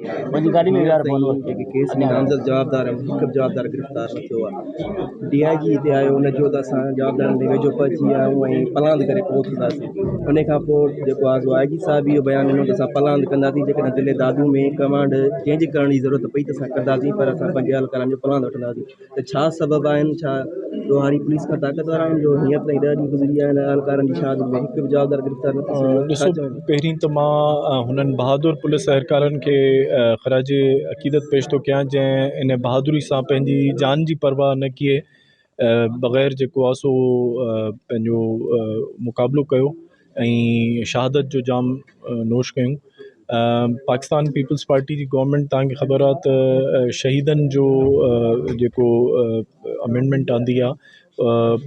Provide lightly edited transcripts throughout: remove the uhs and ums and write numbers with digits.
هينئر تائين جيڪي ڪيس ۾ نامزد جوابدار آهن هڪ به جوابدار گرفتار نه ٿيو آهي ڊي I جي هتي آيو ان چيو ته اسان جوابدارن تائين ويجهو پهچي ويا آهيون ۽ پلاند ڪري پوء اٿنداسين ان کان پوء جيڪو آهي سو آء جي صاحب اهو بيان ڏنو ته اسان پلاند ڪنداسين جيڪڏهن ضلعي دادو ۾ ڪمانڊ چينج ڪرڻ جي ضرورت پئي ته اسان ڪنداسين پر اسان پنهنجي اهلڪارن جو پلاند وٺنداسين ته ڇا سبب آهن ڇا ڏوهاري پوليس کان طاقتور آهن جو هينئر تائين ڏهه ڏينهن گذري ويا آهن اهلڪارن جي شهادت ۾ هڪ به جوابدار گرفتار نه ٿي سگهيو ڏسو پهرين ته مان هنن بهادر پوليس اهلڪارن کي خراج عقيدت پيش ٿو ڪيان جنهن ان بهادري سان پنهنجي جان جي پرواهه نه ڪئي بغير جيڪو آهي سو پنهنجو مقابلو ڪيو ۽ شهادت جو جام نوش ڪيون پاڪستان پيپلز پارٽي جي گورنمينٽ توهان کي خبر آهي ته شهيدن جو جيڪو امينڊمينٽ آندي آهي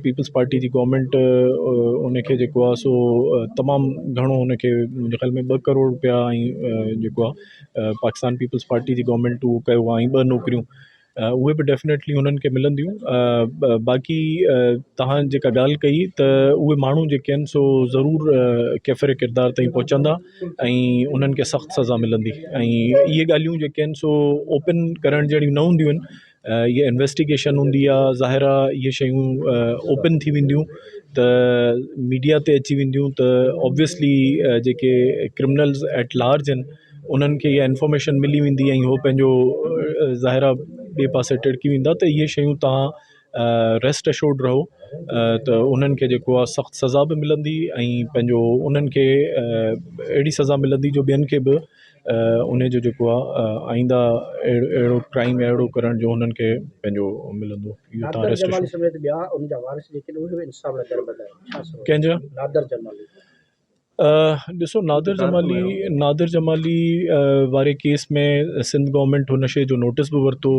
پيپلز پارٽي جي گورنمينٽ ان کي جيڪو آهي سو تمام گهڻو ان کي منهنجي خيال ۾ ٻه ڪروڙ رپيا ۽ جيڪو آهي پاڪستان پيپلز پارٽي جي گورنمينٽ اهو ڪيو آهي ۽ ٻه نوڪريون اهي به ڊيفنيٽلي انهن کي ملنديون باقي توهان جيڪا ڳالهه ڪئي ته اهي ماڻهو جيڪي آهن سو ضرور ڪيفر ڪردار تائين پهچندا ۽ انهن کي سخت سزا ملندي ۽ اهي ڳالهيون جيڪي آهن سو اوپن ڪرڻ جهڙيون نه هونديون آهن اهي انويسٽيگيشن هوندي آهي ظاهر آهي اهي شيون اوپن ٿي وينديون ته ميڊيا تي اچي وينديون ته اوبويسلي جيڪي ڪرمنلز ايٽ لارج آهن انهن کي اها انفارميشن ملي ويندي ۽ هو پنهنجو ظاهر آهي ٻئي پاسي ٽڙڪي ويندا ته اهي شيون توهان ريسٽ اشورڊ رهو ته انهن کي جيڪو آهي سخت سزا به ملندي ۽ پنهنجو انهن کي اهڙي سزا ملندي جو ٻين کي به ان جو جيڪو آهي آئنده اهڙو ڪرائم اهڙو ڪرڻ جو انهن کي پنهنجو ملندو اهو توهان ريسٽ اشورڊ ڪنهن جا ڏسو نادر جمالي نادر جمالي واري ڪيس ۾ سنڌ گورنمينٽ هن شيء جو نوٽس به ورتو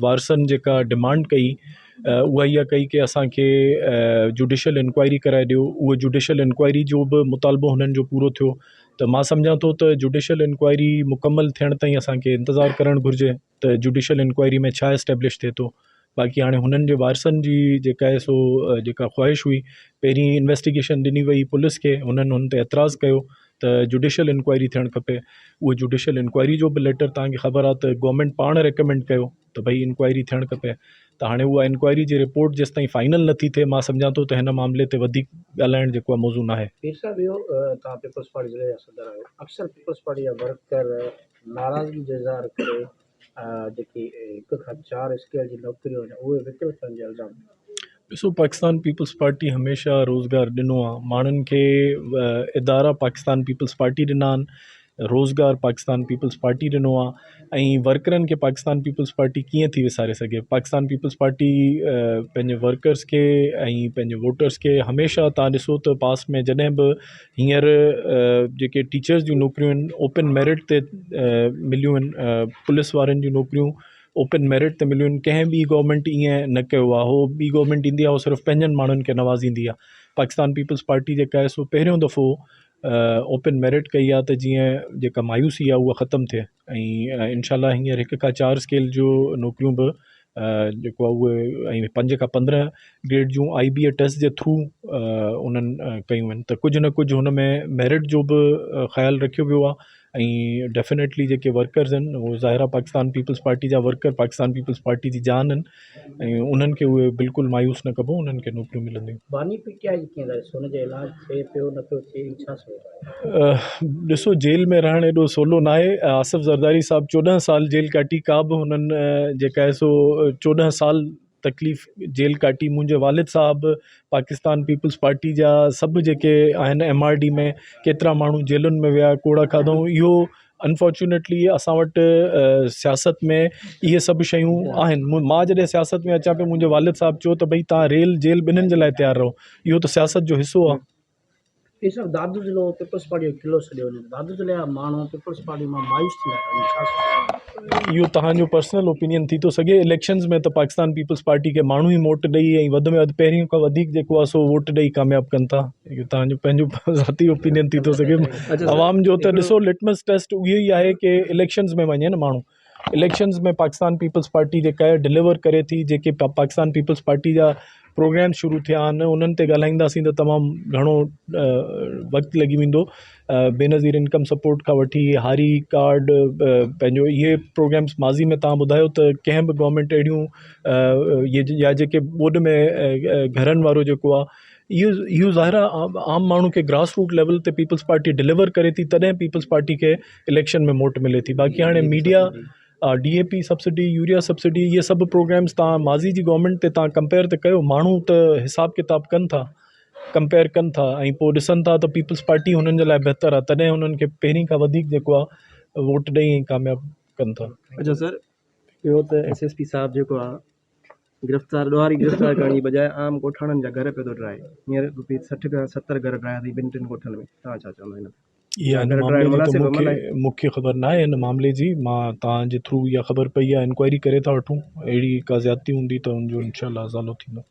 وارثن جيڪا ڊمانڊ ڪئي اها اها ڪئي ڪي اسانکي جوڊيشل انڪوائري ڪرائي ڏيو اهو جوڊيشل انڪوائري جو به مطالبو هنن جو پورو ٿيو ته مان سمجهان ٿو ته جوڊيشل انڪوائري مڪمل ٿيڻ تائين اسانکي انتظار ڪرڻ گهرجي ته جوڊيشل انڪوائري ۾ ڇا اسٽيبلش ٿئي ٿو باقي هاڻي هنن جي وارثن جي جيڪا آهي سو جيڪا خواهش هئي پهرين انويسٽيگيشن ڏني وئي پوليس کي هنن هن تي اعتراض ڪيو ته جوڊيشل انڪوائري ٿيڻ کپي اهو جوڊيشل انڪوائري جو به ليٽر توهان کي خبر آهي ته گورنمينٽ پاڻ ريڪمينڊ ڪيو ته ڀئي انڪوائري ٿيڻ کپي ته هاڻي اها انڪوائري جي رپورٽ جيستائين فائنل نٿي ٿئي مان سمجهان ٿو ته هن معاملي تي وڌيڪ ڳالهائڻ جيڪو آهي موزون ناهي. پير صاحب اهو توهان پيپلز پارٽي ضلعي جا صدر آهيو اڪثر پيپلز پارٽي جا ورڪر ناراضگي جو اظهار ڪري جيڪي هڪ کان چار اسڪيل جي نوڪريون آهن اهي وڪرو ٿيڻ جا الزام. ڏسو پاڪستان پيپلز پارٽي هميشه روزگار ڏنو آهي ماڻهن کي ادارا پاڪستان پيپلز پارٽي ڏنا آهن روزگار پاڪستان پيپلز پارٽي ڏنو آهي ۽ ورڪرن کي پاڪستان پيپلز پارٽي ڪيئن ٿي وساري سگهي پاڪستان پيپلز پارٽي پنهنجي ورڪرس کي ۽ پنهنجي ووٽرس کي هميشه توهان ڏسو ته پاسٽ ۾ جڏهن به هينئر جيڪي ٽيچرس جون نوڪريون آهن اوپن ميرٽ تي مليون آهن پوليس وارن جون نوڪريون اوپن ميرٽ تي مليون آهن ڪنهن ٻي گورنمينٽ ائين نه ڪيو آهي هو ٻي گورنمينٽ ايندي آهي هو صرف پنهنجن ماڻهن کي نوازيندي آهي پاڪستان پيپلز پارٽي جيڪا آهي سو پهريون دفعو اوپن ميرٽ ڪئي آهي ته جيئن جيڪا مايوسي آهي اها ختم ٿئي ۽ انشاء الله هينئر هڪ کان چار اسڪيل جو نوڪريون به جيڪو آهي اهي ۽ پنج کان پندرهن grade June I B A test جي ٿرو انهن ڪيون آهن ته ڪجهه نه ڪجهه هن ۾ ميرٽ جو به خيال رکيو ويو آهي ۽ ڊيفنيٽلي جيڪي ورڪرز آهن اهي ظاهر آهي پاڪستان پيپلز پارٽي جا ورڪر پاڪستان پيپلز پارٽي جي جان آهن ۽ انهن کي اهي بلڪل مايوس نه ڪبو انهن کي نوڪريون ملنديون. باني پي ٽي آء جي ڪيئن ٿا ڏسو ان جو علاج ٿئي پيو نه پيو ٿئي ۽ ڇا صورت آهي؟ ڏسو جيل ۾ رهڻ ايڏو سولو ناهي آصف زرداري صاحب چوڏهن سال جيل ڪاٽي ڪا به هنن جيڪا آهي سو چوڏهن سال تڪليف جيل ڪاٽي منهنجي والد صاحب پاڪستان پيپلز پارٽي جا سڀ جيڪي آهن ايم آر ڊي ۾ ڪيترا ماڻهو جيلن ۾ ويا ڪوڙا کاڌائون اهو انفارچونيٽلي اسان وٽ سياست ۾ اهي سڀ شيون آهن مان جڏهن سياست ۾ اچان پيو منهنجي والد صاحب چيو ته ڀئي توهان ريل جيل ٻنهين جي لاء تيار رهو اهو ته سياست جو حصو آهي. هي صرف دادو ضلعو پيپلز پارٽي جو قلعو سڏيو وڃي ٿو دادو ضلعي جا ماڻهو پيپلز پارٽي مان مايوس ٿيندا پيا وڃن ڇا سبب آهي؟ اهو توهان جو پرسنل اوپينين ٿي ٿو سگهي اليڪشنز ۾ ته پاڪستان پيپلز پارٽي کي ماڻهو ئي موٽ ڏئي ۽ وڌ ۾ وڌ پهرين کان وڌيڪ جيڪو آهي سو ووٽ ڏئي ڪامياب ڪن ٿا اهو توهان جو پنهنجو ذاتي اوپينين ٿي ٿو سگهي عوام جو ته ڏسو لٽمس ٽيسٽ اهو ئي آهي ڪي اليڪشنز ۾ وڃي نه ماڻهو اليڪشنز ۾ پاڪستان پيپلز پارٽي جيڪا آهي ڊليور ڪري ٿي جيڪي پاڪستان پيپلز پارٽي جا پروگرام شروع ٿيا آهن انهن تي ڳالهائينداسين ته تمام گهڻو وقت لڳي ويندو بينظير انڪم سپورٽ کان وٺي هاري ڪارڊ پنهنجو اهي پروگرامس ماضي ۾ توهان ٻڌايو ته ڪنهن به گورنمينٽ اهڙيون يا جيڪي ٻوڏ ۾ گهرن وارو جيڪو آهي اهو اهو ظاهر آهي عام ماڻهو کي گراس روٽ ليول تي پيپلز پارٽي ڊليور ڪري ٿي تڏهن پيپلز پارٽي کي اليڪشن ۾ موٽ ملي ٿي باقي هاڻي media D A P subsidy urea subsidy اهي سڀ پروگرامس تان ماضي جي گورنمينٽ تي تان ڪمپيئر ته ڪيو ماڻهو ته حساب ڪتاب ڪن ٿا ڪمپيئر ڪن ٿا ۽ پوء ڏسن ٿا ته پيپلز پارٽي هنن جي لاء بهتر آهي تڏهن هنن کي پهرين کان وڌيڪ جيڪو آهي ووٽ ڏئي ۽ ڪامياب ڪن ٿا. اچھا سر ٻيو ته ايس ايس پي صاحب جيڪو آهي گرفتار ڏوهاري گرفتار ڪرڻ جي بجاء عام ڳوٺاڻن جا گهر پيو ٿو ڊاهي هينئر به 60 کان 70 گهر ڊاهيا اٿئي ٻن ٽن ڳوٺن ۾ توهان ڇا چوندا هن تي؟ اها هن معاملي جي ته مون کي مون کي خبر ناهي هن معاملي جي مان توهان جي ٿرو اها خبر پئي آهي انڪوائري ڪري ٿا وٺون اهڙي ڪا زيادتي هوندي ته ان جو انشاء الله ازالو ٿيندو.